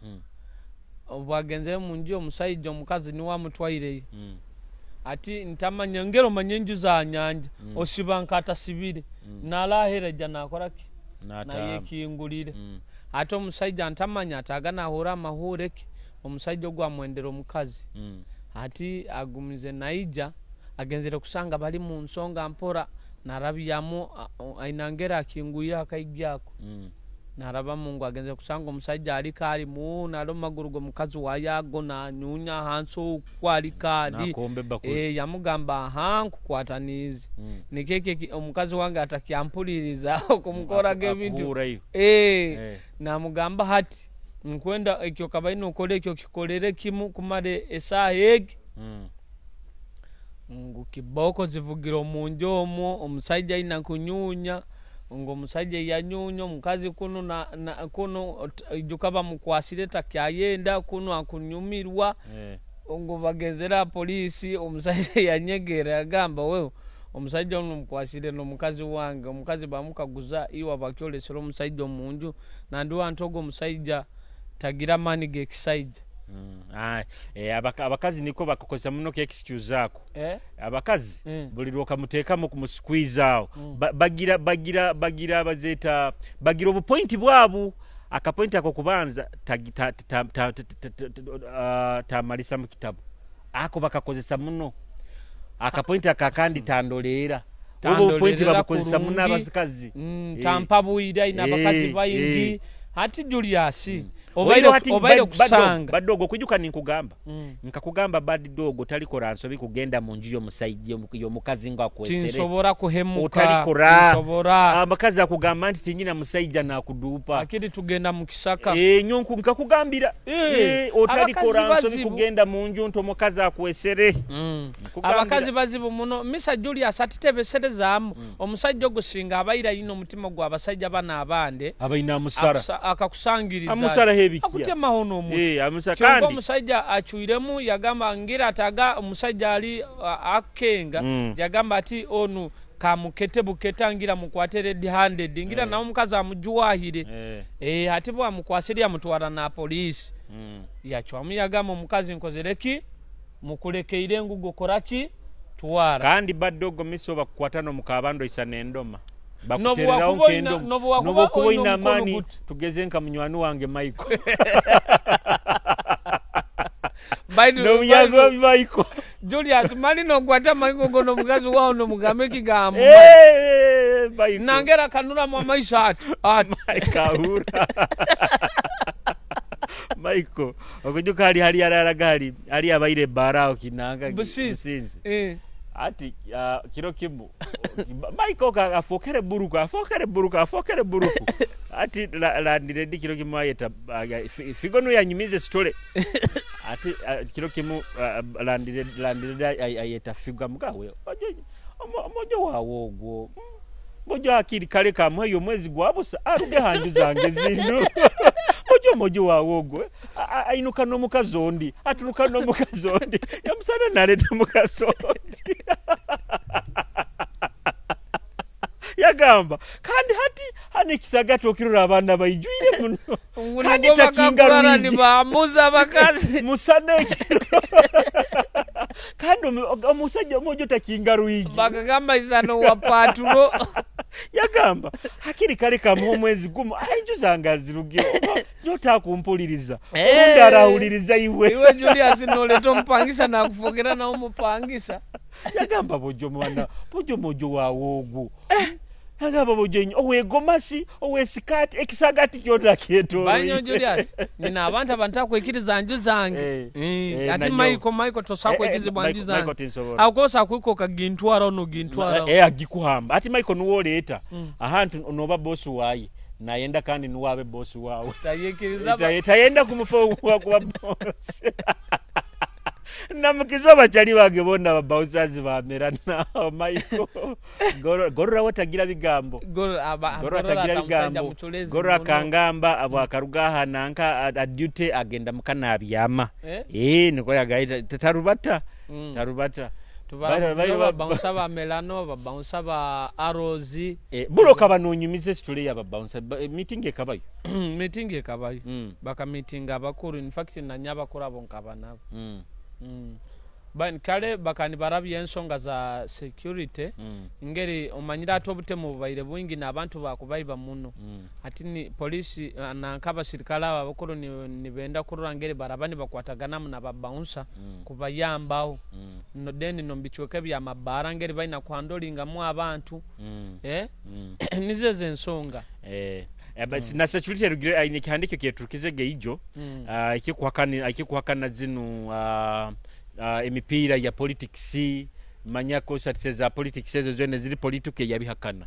obwagenzere mu nju y'omusajja omukazi niwe amutwaireyo ati ntamanya ngero manye enju za nyanja osiba nkatasibire nalahereja nakoraki nayekingulire ate omusajja ntamanya ataga nahura amahureki omusajja ogwo amwendera omukazi ati agumize naija agenzere kusanga bali mu nsonga mpora narabyamu ainangera akinguya akaigyako naraba mungu agenze kusanga omusajja ali kali mu nalo maguru go mukazi wayago nanyunya hanso kwali kali yamugamba hanku kwatanizi nikeke omukazi wange atakyampuliriza okumukoraga ebintu namugamba hati Nkwenda ekyo kabaine okole ekyo kikolere kimu kumara esaaha egi. Ngu kiboko zivugira omunju omwo, omusaija aina kunyunya, ngu omusaija yanyunya omukazi kunu na kunu ijuka bamukwasire takyayenda kunu akunyumirwa. Ngu bagenzere aha poliisi, omusaija yanyegera yagamba wewe omusaija onu mukwasire n'omukazi wange. Omukazi bamukaguza iwe abakyolesere omusaija omunju, nandiwa nti ogu omusaija tagira amaani g'ekisaija. Abakazi niko bakukozesa muno excuse ako. Abakazi buli lwokamuteekamu kumusikwiza aho bagira bagira bagira bazeta bagira obupointi bwabu. Akapointi ako kubanza tamalisa mu kitabu ako bakakozesa muno akapointi aka kandi tandoleera obwo obupointi babukozesa muno abakazi. Tampabwire aina abakazi baingi. Hati Julius obaire kusanga bad dog okwijuka ninkugamba nkakugamba bad dog otalikora nsobi kugenda mu nju y'omusajja y'omukazi ngo akwesere. Tinsobora kuhemuka. Otalikora. Abakazi akugamba nti tingina musajja nakudupa. Akiri tugenda mu kisaka. Nyonku nkakugambira otalikora nsobi kugenda mu nju nti omukazi akwesere. Abakazi bazibu muno. Misa Julius atitebeserezaamu omusajja ogusinga abaira ino omutima gwa abasajja bana abande abaina amusara akakusangiriza amusara hebikia akutemaho n'omuntu. Amusara kandi omusajja acuiremu yagamba ngira ataga omusajja ali akenga yagamba ati onu kamukete buketa ngira mukwate red handed ngira na omukazi amujuwahire. Ati bwa mukwasiri amutwara na polisi. Yachwamu yagamba omukazi nkozereki mukulekeire ngugo koraki twara. Kandi bad dog miso bakukwata no mukabando isa nendoma bakutereraho nkendo nobuwakuba ina amani tugeze nka munywani wange Michael. No Michael Julius mali no gwata Michael gono mugazi wao no mugambe kigambo. Nangera kanura mu maisha atu Michael Michael okujuka hali yararagali ali abaire barao kinanga Busizi. Ati kiro kimu Michael afokere buruku ati landiredi kiro kimu ayeta figono yanyumize story. Ati kiro kimu landiredi ayeta figa mugawe omojo wawo ogwo mojo akiri kale kamwe yo mwezi gwabusa aruge hanju zange zinu mojo wawo ogwo ainuka no mukazondi aturuka no mukazondi yamusana naleta mukazondi yagamba kandi hati hane kisagato okirora abaana baijwire muno kandi takinga ni bamuza abakazi musane kandi omusajja omojo takinga ruigi bakagamba isano wa paturo yagamba hakiri kale kamu omwezi gumu ainju zanga ziruge nyota kumpuliriza orundi arawuliriza iwe iwe Julius noleto mpangisa na kufogera na omupangisa yagamba bojo mwana bojo mojo wawogo yagamba bojo owegomasi owesikati ekisagati kyona kyeto banyo Julius nina abantu abantakwekiriza nju zange ati Michael tosakwekirizibwa nju zange akosa kwikoka gintwara ono gintwara agikuhamba ati Michael nuwoleeta ahantu noba boss wayi nayenda kandi nuwabe boss wawe tayekiriza tayenda kumufa kuba boss namukiza bachali bange bonna babausazi bamera na Michael gorora watagira bigambo gorora tagira bigambo gorora kangamba abwakarugaha nanka aduty agenda mukanabyama niko yagaita tarubata tarubata tubara baunsa ba melano baunsa ba arozi buloka banonyumize story ya baunsa meeting ekabayo meeting ekabayo baka meeting abakuru in fact nanya bakuru abo nkaba nabo kale bakani barabye ensonga za security ngeri omanyira ati obutemu bubaire bwingi n'abantu bakubaiba muno ati ni polisi nankaba sirikali abo abakuru nibenda kurora ngeri baraba nibakwataganamu nababaunsa kubayambaho no then no mbichweke bya mabara ngeri balina kuhandolingamu abantu nizo ensonga but na security rugire aine kihandike kyeturukize geijo ikikuhakana zinu emipiira ya politics manya ko za politics ezo zone ziri politike yabihakana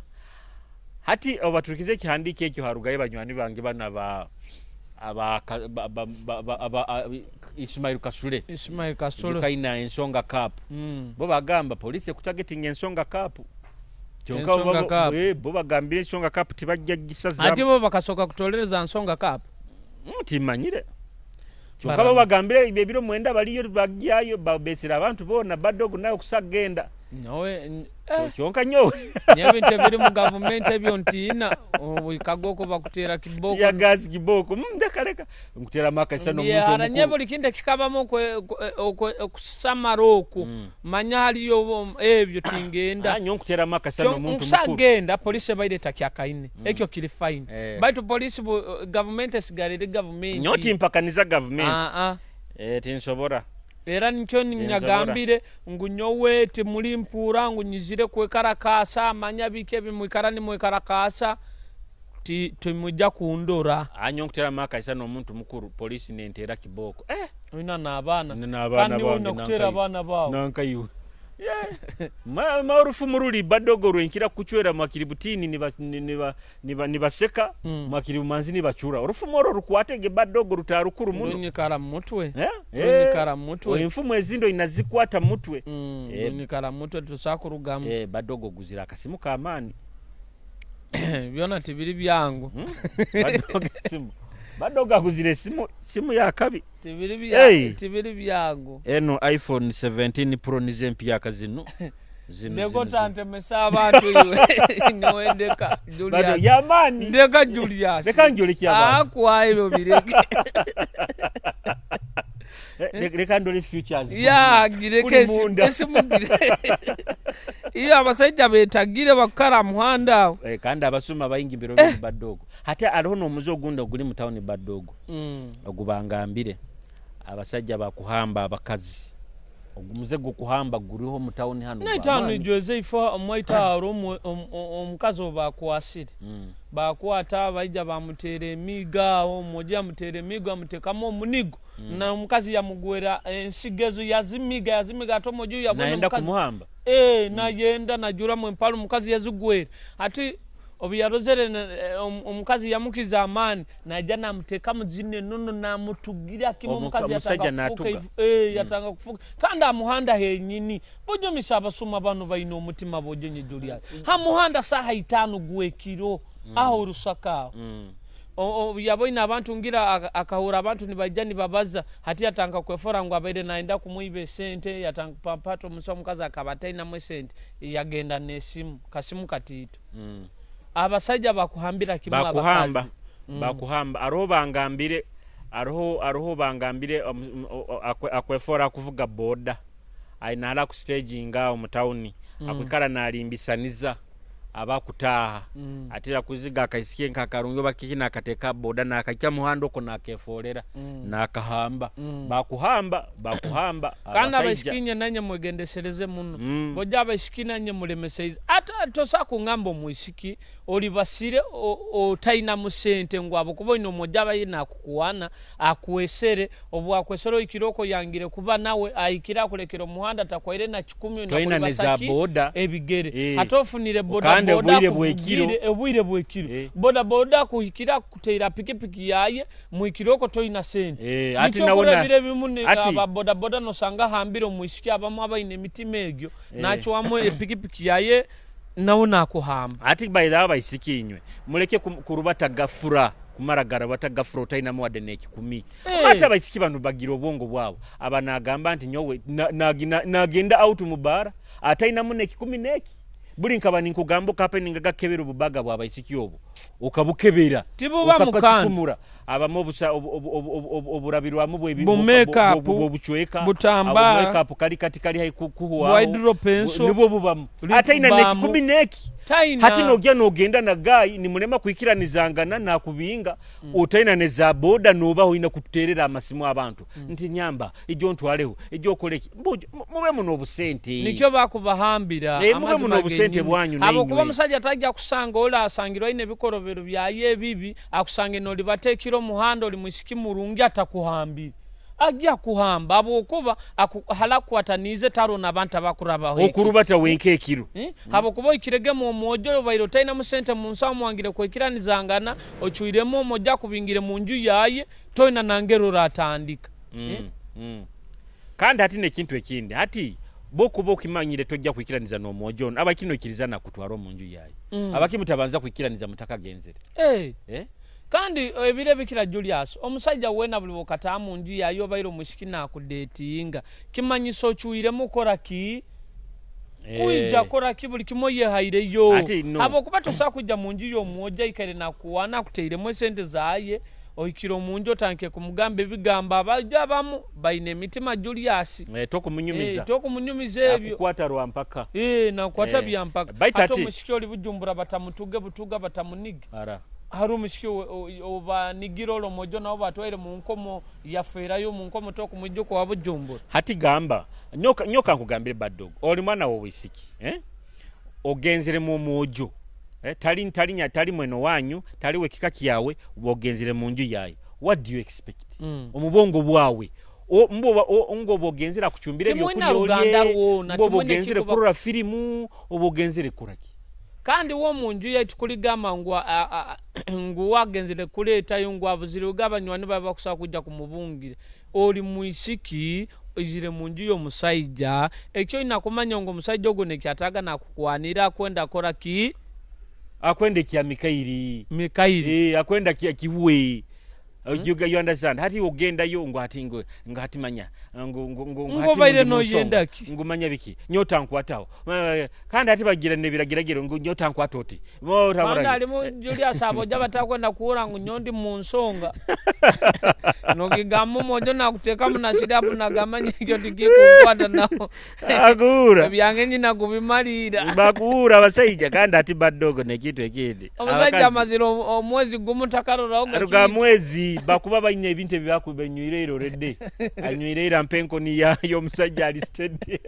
hati obaturukize kihandike ekyo harugaye banywani bange bana ba Aba Ismail Kasule. Ismail Kasule kaina Ensonga Cup. Bo bagamba police ekutagetinga Ensonga Cup. Kyonka bo bagambire Ensonga Cup tibajja gisaza. Ate bo bakasoka kutolereza Ensonga Cup. Timanyire. Kyonka bo bagambire ebiro 9 baliyo bagyayo babesera abantu bona badogo nayo kusagenda. Nawe kyonka nyowe nyebintu ebiri mu gavumenti ebyo ntiina kagoko bakutera kiboko ya gas kiboko ndakaleka nkutera maka isano omuntu omukuru nyebo likinde kikabamu okusamara oku manya haliyo ebyo tingenda anyo nkutera maka isano omuntu mukuru kusagenda police baire takyakaine ekyo kiri fine baitu police government esigarire government nyoti mpakaniza government tinsobora. Era nikyo nyagambire ngu nyowe timuli mpura ngu nyizire kwekarakasa manya bike ebimwikara nimwekarakasa timujja kundora. Anyo nkutera maka isano omuntu mukuru polisi nentera kiboko. Oyina n'abaana kandi oyina kutera abaana bawo nankaiwe. Ma orufumu ruli badogo rwenkira kuchwera mwakiributini nibaseka mwakiribumanzi nibachura. Orufumu orwo rukwatege badogo rutarukuru muno. Runyikara mutwe. Runyikara mutwe. Enfumu ezindo inazikwata mutwe. Runyikara mutwe tusakurugamu. Badogo guzira akasimu kamani. Byona tibiri byangu. Badogo simu. Badogo aguzire simu ya kabi. Tibiri byangu. Eno iPhone 17 Pro nize mpya kazinu. Nego tante mesaba abantu iwe ndeka Julius. Bado yamani. Ndeka Julius. Ndeka njoleki abantu. Akwa ebyo bireke. Reka ndole futures. Ya gireke esimugire. Iyo abasajja betagire bakara muhanda. Kandi abasuma bayingi biro badogo. Hata aliho n'omuze ogundi oguli mu town badogo. Ogubangambire abasajja bakuhamba abakazi. Ogumuze gukuhamba guriho mu town hano. Naitano ijoze ifo omwaita omukazi obakwasire. Bakwata baija bamutere emiga omoja amutere emiga amutekamu omunigo. Na omukazi yamugwera ensigezo yazimiga ate omoja yabona naenda kumuhamba. Nayenda najura mu empalo omukazi yazigwera. Ati obiyarozere omukazi yamukiza amani naija namutekamu zine nono namutugira kimwe omukazi yatanga kufuka yatanga kufuka kandi amuhanda henyini bujumisa abasuma bano baina omutima bojenye Julius hamuhanda saha 5 gwekiro aho urusaka yaboina abantu ngira akahura abantu nibaija nibabaza hati yatanga kwefora ngo abaire naenda kumuibe sente yatanga pampato omukazi akabataina mu sente yagenda nesimu kasimu katito. Abasajja bakuhambira kimwe abakazi bakuhamba aroho bangambire aroho bangambire akwefora kuvuga boda aina hala ku staging mu town akwikara nalimbisaniza abakutaha atira kuziga akaisikie nkakarungo bakikina akateka boda nakajya muhando ko nakefolera nakahamba bakuhamba kandi abashikinye nanye mwegendesereze muno boja abashikina nye mulemeseize ata tosa kungamba omwisiki oli basire otaina musente ngo abo kuba ino moja bayina kukuwana akuesere obu akwesero ikiroko yangire kuba nawe aikira kulekera omuhanda takwaire na 10 na kulibasaki ebigere atofunire boda boda bwire bwekiro boda boda kuhikira kuteira pikipiki yaye muikiroko toina sente ati naona bire bimune aba boda boda nosanga hambiro muisiki abamu abaine emitima egyo nacho amwe epikipiki yaye naona kuhamba ati by the way isiki inywe muleke kurubata gafura kumara garabata gafura otaina muwadde n'ekikumi ate abaisiki bano bagira obwongo bwabo abanagamba nti nyowe nagenda out mu bara atainamu n'ekikumi n'eki buli nkaba ninkugamba okapeninga gakebera obubaga bw'abaisiki obwo okabukebera ukakikumura abamu oburabirwamu bw'obucweka butambara makeup kali kati kali hai kuhuwa nibwo bubamu ataina n'ekikumi n'eki hati nogya nogenda na gayi ni mulema kuikiranizangana nakubinga otaina neza boda nobaho ina kuterera amasimu abantu nti nyamba ijo ntwaleho ijo koleki mube muno obusente nikyo bakubahambira mube muno obusente bwanyu abo kuba musajja tajja kusanga ola asangirwa ine bikorobero byaye bibi akusange noli batekiro muhando oli musiki murungi atakuhambira. Ajja kuhamba habwokuba halakukwataniize tarona abantu abakurabaho. Okurubata wenka ekiro. Habwokuba oikiregemu omwojo, obaire otainamu sente mu nsawo, mwangire kwekiranizangana, ocwiremu omwojo akubingire mu nju yaye, toina nangeri oratandika. Kandi hati n'ekintu ekindi, hati bokuba okimanyire tojja kwikiraniza n'omwojo ono, abaki noikiriza nakutwara omu nju yaye. Abaki mutabanza kwikiraniza mutakagenzere. Eh? Kandi ebiro ebikira Julius, omusajja weena buli bwokataaha mu nju yaye obaire omwishiki nakudetinga, kimanyisa ocwiremu kora ki? Kwija kora ki? Buli kimwe oyehaireyo. Ati no. Habwokuba tosobola kwija mu nju y'omwojo aikaire nakukuwana, akuteiremu esente zaye, ohikire omu nju otandike kumugamba ebigambo. Abajo abamu baine emitima, Julius. Tokumunyumiza. Tokumunyumiza ebyo. Akukwata rwa mpaka. Nakukwata bya mpaka. Baitu Ate ati omushiki oli Bujumbura batamutuge butuga, batamunige. Ara. Hari omushiki obanigira olo omwojo nabo batwaire mu nkomo, yafeerayo mu nkomo, tokumwijuka wa Bujumbura. Hati gamba nyoka, nyoka nkugambire, Badogo, oli mwana w'obwisiki, eh? Ogenzeremu omwojo, eh? Tali, tali, tali mweno wanyu, tali wekika kyawe, ogenzere mu nju yaye, what do you expect? Omubwongo bwawe ngo bwogenzera kucumbira Timwina ebyokulya ruganda olye, rwona, ngo timwina bwogenzere kurora firimu, oba ogenzere kuraki? Kandi wo mu nju yaitu kuligamba ngu ngu wagenzere kuleetayo ngu abuziriwe abanywani babe bakusaba kujja kumubungira. Oli mwisiki oizire mu nju y'omusaija, ekyo olina kumanya ngu omusaija ogwo nekyataaga nakukwanira, akwenda kora ki? Akwenda ekya Mikairi. Mikairi. Akwenda kya kiwe. You understand? Hati ogendayo ngo hati ngo ngo hati manya ngo ngo ngo Ngo hati baire ndi mu nsonga. noyenda ki? Ngo manya biki? Nyota nkwataho. Kandi hati bagira nebiragiragiro ngo nyota nkwata oti. Bo Kandi tabura. alimu Julius aboja batakwenda kuhura ngu nyondi mu nsonga. Nogigamba omwojo nakuteekamu na sirapu nagamba nyekyo tikikukwata naho. Akuura. Ebyange nyina kubimalira. Bakuura abasaija kandi ati badogo nekintu ekindi. Omusajja Abakazi. amazire omwezi gumu takaroraho Aruga gakintu. mwezi bakuba baine ebintu ebyakubenywire already. Anywire ira mpenkoni ya y'omusajja ali steady.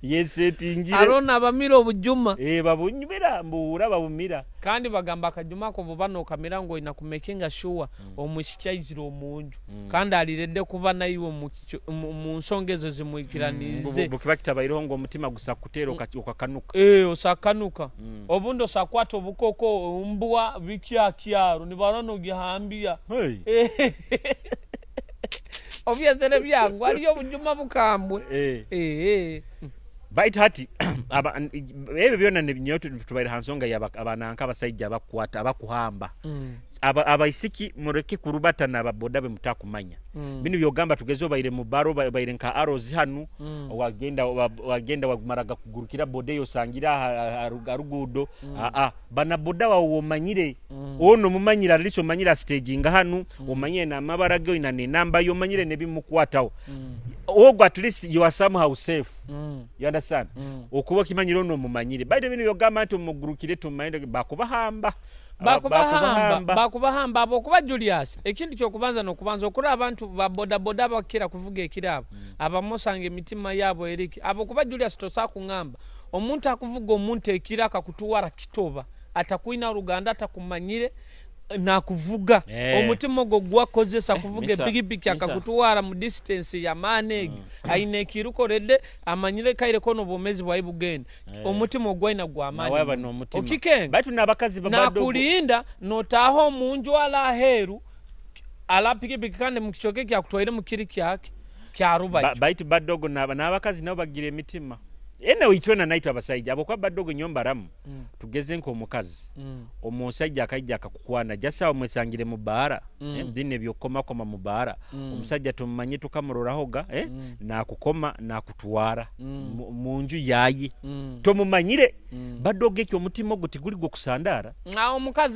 Yesetingire. Arona abamira obujuma. Babunywira mbuura babumira. Kandi bagamba akajuma ako buba nokamira ngu olina kumakinga sure omwishiki aizire omu nju. Kandi aliredde kuba naiwe mu nsonga ezo zimwikiranize. Bukiba kitabaireho ngo omutima gusa kuteera okakanuka. Osakanuka. Obundi osakwata obukoko, mbwa bikyakyaro nibara nogihambia. Hey. Obyezere byangu aliyo obujuma bukambwe. Baitu hati ebyo byona nyowe tubaire ha nsonga abananka abasaija abakukwata abakuhamba. Abaisiki mureke kurubata n'ababoda be mutakumanya. Bino byogamba tugeze obaire mu baro, obaire nka Arrows hanu, wagenda wamaraga kugurukira boda eyo osangira aha ruguudo. Bana boda wawe womanyire. Ono mumanyira, at least omanyira staging hanu, omanyire n'amabara ge, oyina n'enamba ye, omanyire n'ebimukwataho. Ogwo at least you are somehow safe. You understand? Okuba okimanyire ono omumanyire. Baitu bino byogamba nti omugurukire tumanyire bakubahamba. Bakubahamba, bakubahamba abokuba Julius, ekintu kyokubanza nokubanza okuri abantu ba bodaboda abakira kuvuga ekirabo, abamu osanga emitima yabo eriki abokuba Julius, tosa kungamba omuntu akuvuga omuntu ekiro akakutwara kitoba, atakwina ruganda, atakumanyire, nakuvuga. Omutima ogwo gwakozesa kuvuga epikipiki akakutwara mu distance y'amaani egyo, aine ekirukorede, amanyire kaire kono obwomezi bwawe bugenda. Omutima ogwaina gw'amaani Nawe aba muno. n'omutima. Okikenga. Baitu n'abakazi babadogo. Nakulinda notaaha omunju ala aheeru ala pikipiki, kandi mukicooka ekyakutwaire mukiri kyake kyarubaju. Baitu badogo n'abakazi nabo bagira emitima ene itwena naitwe abasaija abokuba badogo nyombaramu. Tugeze nk'omukazi, omusajja akaija akakukwana jasa omwesangire mu baara, bino ebyokukomakoma mu baara. Omusajja tumumanye tukamurorahoga, nakukoma nakutwara mu nju yaye. Tomumanyire. Badogo ekyo omutima ogwo tiguli gwokusandara.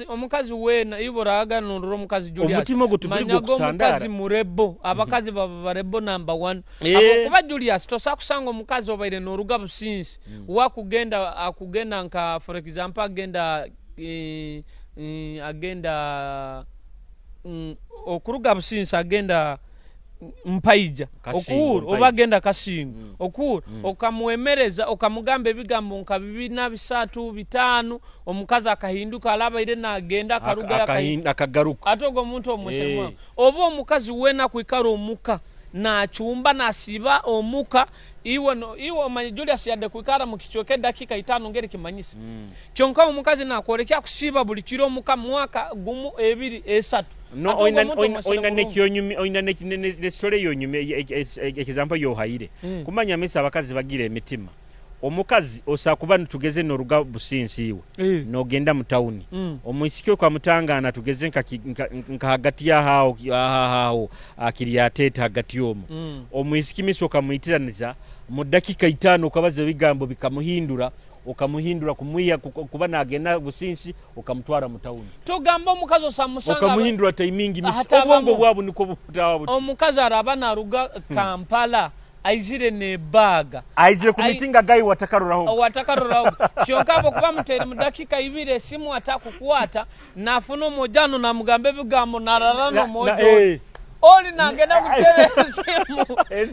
Omukazi weena iwe oraga norora omukazi Julius, Omutima ogwo tiguli manyaga gwokusandara. Omukazi murebo, abakazi baba barebo number one. Habwokuba Julius, tosobola kusanga omukazi obaire noruga Businsi, wakugenda akugenda nka for example agenda agenda okuruga Businsi agenda Mpaija okuhura oba genda Kasingo okuhura okamwemereza okamugamba ebigambo nka 2 3 5 omukazi akahinduka alabaire nagenda akaruga akagaruka ate ogwo omuntu omwesema oba omukazi wena kwikara omuka nachumba nasiba omuka iwe no iwe omanyi Julius yadde kwikara mu kichweka dakika 5 ngeri kimanyisa kyonka omukazi nakolekya kusiba buli kiro omuka mwaka gumu 2 3 no oina nekyonyumi oina ne story yonyumi example yohaire kumanya mesa abakazi bagira emitima omukazi osakuba ntugeze noruga businsi iwe nogenda mu town omuisiki okamutangana tugeze nka hagati ya hao hao akiri yateta hagati yomo omuisiki miso okamuitiraniza mu dakika 5 okabaza ebigambo bikamuhindura okamuhindura kumwiya kuba nagenda businsi okamutwara mu town togamba omukazi osamusanga okamuhindura timing obwongo bwabo niko butawa omukazi araba naruga Kampala aizire ne baga aizire ku mitinga gayi watakaroraho watakaroraho kyonka abo kuba mutere mu dakika 2 esimu atakukwata nafuna omojano namugambe ebigambo nararano omojo oli nagenda kutere esimu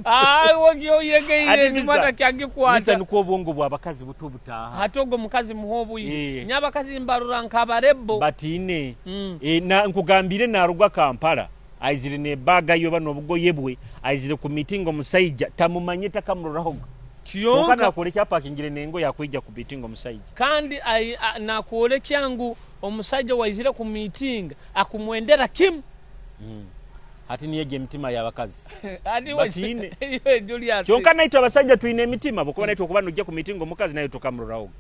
ai wogyo yege esimu atakyangikwata nisa niko obwongo bw'abakazi buto butaha hatogo mukazi muhobu nyabakazi mbarura nkabarebo batine na nkugambire naruga Kampala aizire ne baga yo bano obugoye bwe aizire ku meeting omusajja tamumanye takamuroraho kyonka nakolekya parkingire nengo yakwijja ku meeting omusajja kandi nakolekya ngu omusajja waizire ku meeting akumwendera kim ati niyege emitima y'abakazi batine Julius kyonka naitwe abasajja tuine emitima bokuba naitwe okuba nojja ku meeting omukazi nayo tokamuroraho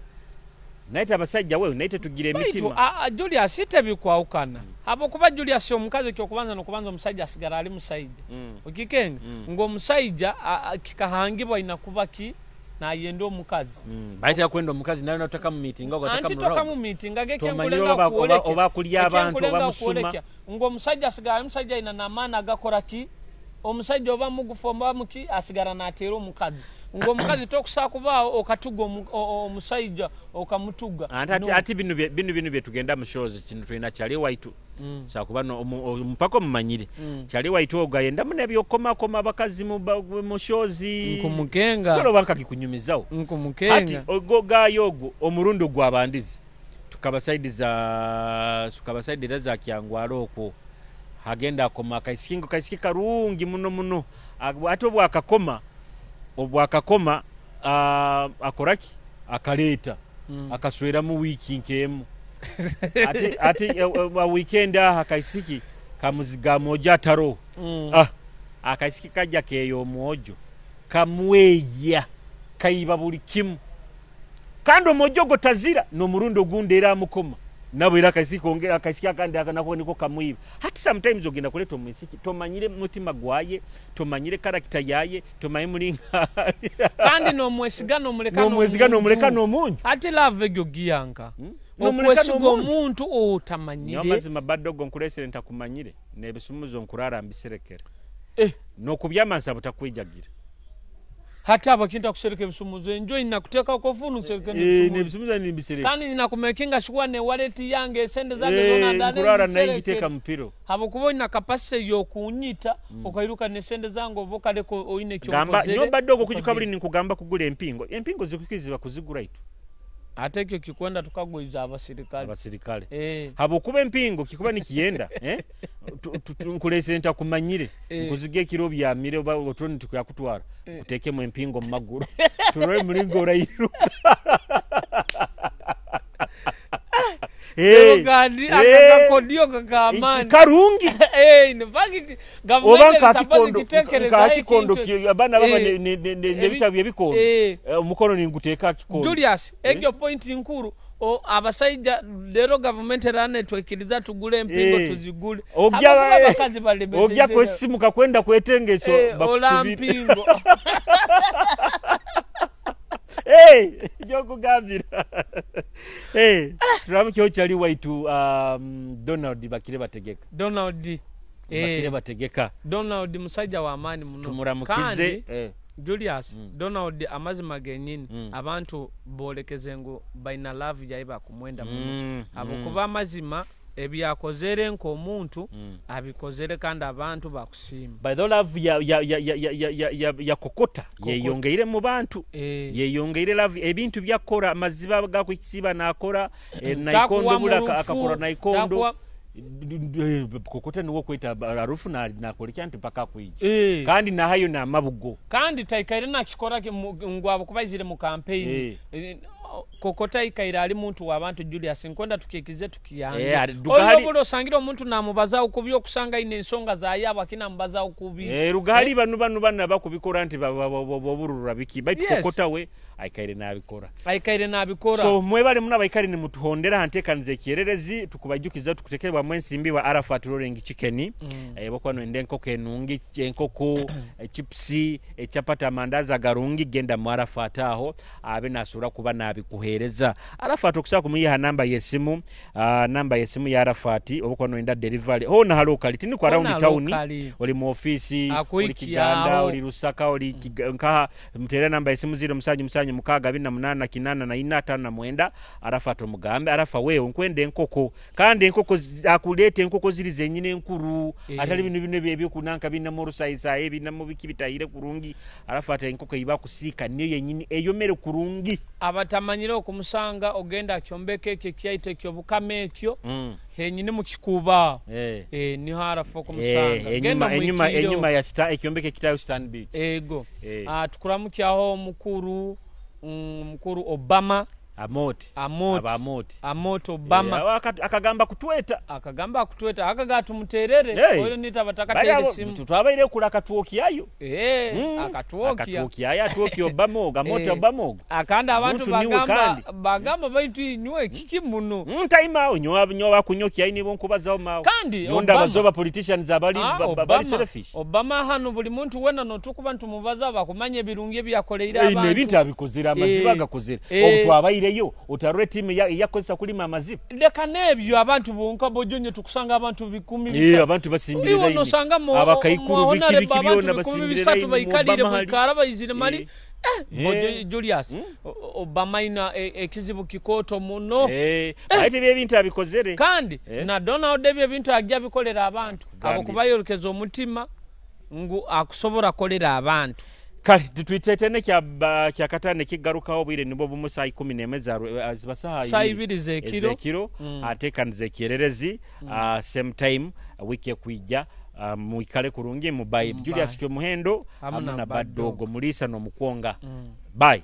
naite abasajja wewe naite tugire emitima Julius tebikwawukana abo kuba Julius omukazi kyokubanza nokubanza omusajja asigara ali musajja okikenga ngo omusajja kikahangibwa inakuba ki nayenda omukazi baita kwenda omukazi nayo nataka mu meeting ogataka anti toka mu meeting ageke nkulenga kuolekya oba kulya abantu oba musuma ngo omusajja asigara ali musajja ina namaana agakora ki omusajja oba mugufu oba muki asigara natera omukazi ngo omukazi tokusa kubaawo okatuga omusajja okamutuga ati bino bino byetugenda mu shows kino tulina kyali waitu sakuba no mpaka mumanyire kyali waitu ogayenda mune byokomakoma abakazi mu shows nkumukenga solo banka kikunyumizawo nkumukenga ati ogogayo ogwo omurundo gwabandizi tukabasaidira za kyangwalo okwo agenda akoma akaisikingo kaisiki karungi muno muno ate obwakakoma akoraki akaleta akaswera mu wiki nkemu ate weekend aha kaisiki kamuziga moja taro akaisiki kajja keyo omwojo kamweya kaiba buli kimu kandi omwojo tazira n'omurundo gundi era amukoma nabo era akaisiki ongera akaisiki akandi akanako niko kamwiba hati sometimes ogenda kuleta omwisiki tomanyire mutima gwaye tomanyire character yaye tomaye mulinga kandi nomwesiga nomuleka n'omunju ati love egyo giyanka okwesiga omuntu otamanyire amazima badogo nkulesere ntakumanyire nebisumuzo nkurara mbiserekere nokubyama butakwijagira hata abakinta kusereka ebisumuzo enjo inakuteeka kofunu sereka nebisumuzo nimbisereka kandi ninakumakinga sure ne wallet yange esente zange zona ndane nkurara nayigiteka mupiro habo kuba ina capacity yokunyita okairuka ne sente zange obokaleko oine kyo gamba nyoba dogo kujukabuli nikugamba kugula empingo empingo zikukiziba kuzigura itu ate ekyo kikwenda tukagwiza abasirikale habo kuba empingo kikuba nikienda nkulese ntakumanyire nkuzige ekiro byamire oba otoni tukuyakutwara kutekemu empingo mu maguru turole mulingo orairuka kandi akakakodio kakamani karungi in fact government supposed kitekereza akikondo abana baba nebitabu ebikondo omukono ninguteka akikondo Julius egyo point nkuru abasajja lero government erane twekiriza tugule empingo tuzigule abakazi balebe ojja kwesimuka kwenda kwetengeso bakusibira mpingo jokugambira turamukyo kyali waitu Donald Bakire Bategeka Donald Bakire Bategeka Donald musajja wa amani muno tumuramukize Julius Donald amazima genyini abantu bolekeze ngu baina love jaiba kumwenda muno abo kuba amazima Ebyakozere nk'omuntu abikozere kandi abantu bakusiima. By the love ya Kokota yeyongeire mu bantu. Yeyongeire love, ebintu byakora, amaziba gakwikisiba nakora, naikondo bula akakora naikondo. Kokota niwo kweta arufu nakolekya nti mpaka kwija. Kandi nahayo namabugo. Kandi taikaire nakikora ngu abo kubaizire mu campaign. Kokota ikaire ali muntu w'abantu Julius nkwenda tukikize tukiyange. Oyo osangira omuntu namubaza okubi okusanga ine ensonga za yabo akina mubaza okubi. Rugali banu bana bakubikora nti babururura biki. Baitu Kokota we aikaire nabikora. Aikaire nabikora. So mwebale muna baikare ni mutuhondera hantekanize ekyererezi tukubajukiza tukutekebwa mwensimbi wa Arafat Rolling Chicken. Bokwa ende enkoko enungi, enkoko, chipsi, echapati, amandazi agarungi, genda mu Arafat aho abe nasura kuba nabikuhereza. Arafat okusaba kumuyiha namba yesimu, namba yesimu ya Arafat obokwa enda delivery. Hona halo kali tini kwa round town, oli mu ofisi, oli Kiganda, oli Lusaka, oli nkaha mutera namba yesimu 0 7 7 6 8 8 4 5 9. Arafat omugambe Arafa wewe nkwende enkoko kandi enkoko akulete enkoko ziri zenyine enkuru. Atali bino bino ebyo kunanka bina mu rusaisa ebi na mu biki bitahire kurungi. Arafat enkoko iba kusika niyo yenyini eyomere kurungi. Abatamanyire okumusanga ogenda kyombeke ekyo kyaite ekyo bukama ekyo henyini mu kikuba. Niho Arafa okumusanga. Genda enyuma ya star ekyombeke kitayo stand beach. Ego. Tukuramukyaho mukuru Obama. Amoti Obama. Akagamba kutweta. Akagamba kutweta akaga tumuterere. Oyo nita batakatere simu. Twabaire kula akatwokiayo. Akatwokia. Akatwokiayo atwoki Obama oga Amoti Obama oga. Akanda abantu bagamba baitu inywe kiki muno. Ntaima nyowa kunyokia ini bonkubaza mawo. Kandi Obama bazoba politicians abali bali selfish. Obama hano buli muntu wena notukuba ntumubaza bakumanye ebirungi ebyakoleira abantu. Ebintu abikozera amaziba agakozera. Obutwabaireyo otarure timu yakozesa kulima amaziba. Leka nebyo abantu bonka bojonye tukusanga abantu 10,000. Abantu basimbire line. Abakaikuru biki byona basimbire line. Baikalire bwikara baizire mali. Julius Obama ina ekizibu kikoto muno. Aite bye bintu abikozere. Kandi na Donald ebyo bintu ajja bikolera abantu. Abo kubayorokeza omutima ngu akusobora kolera abantu. Kale tutwitete kya katane kigarukaho bwire nibo bumusa 11 za zibasaha saa 2 zekiro atekanize kyererezi same time wiki kuija muikale kurungi mu bye. Julius Kyomuhendo hamuna Badogo Mulisa no Mukwonga. Bye.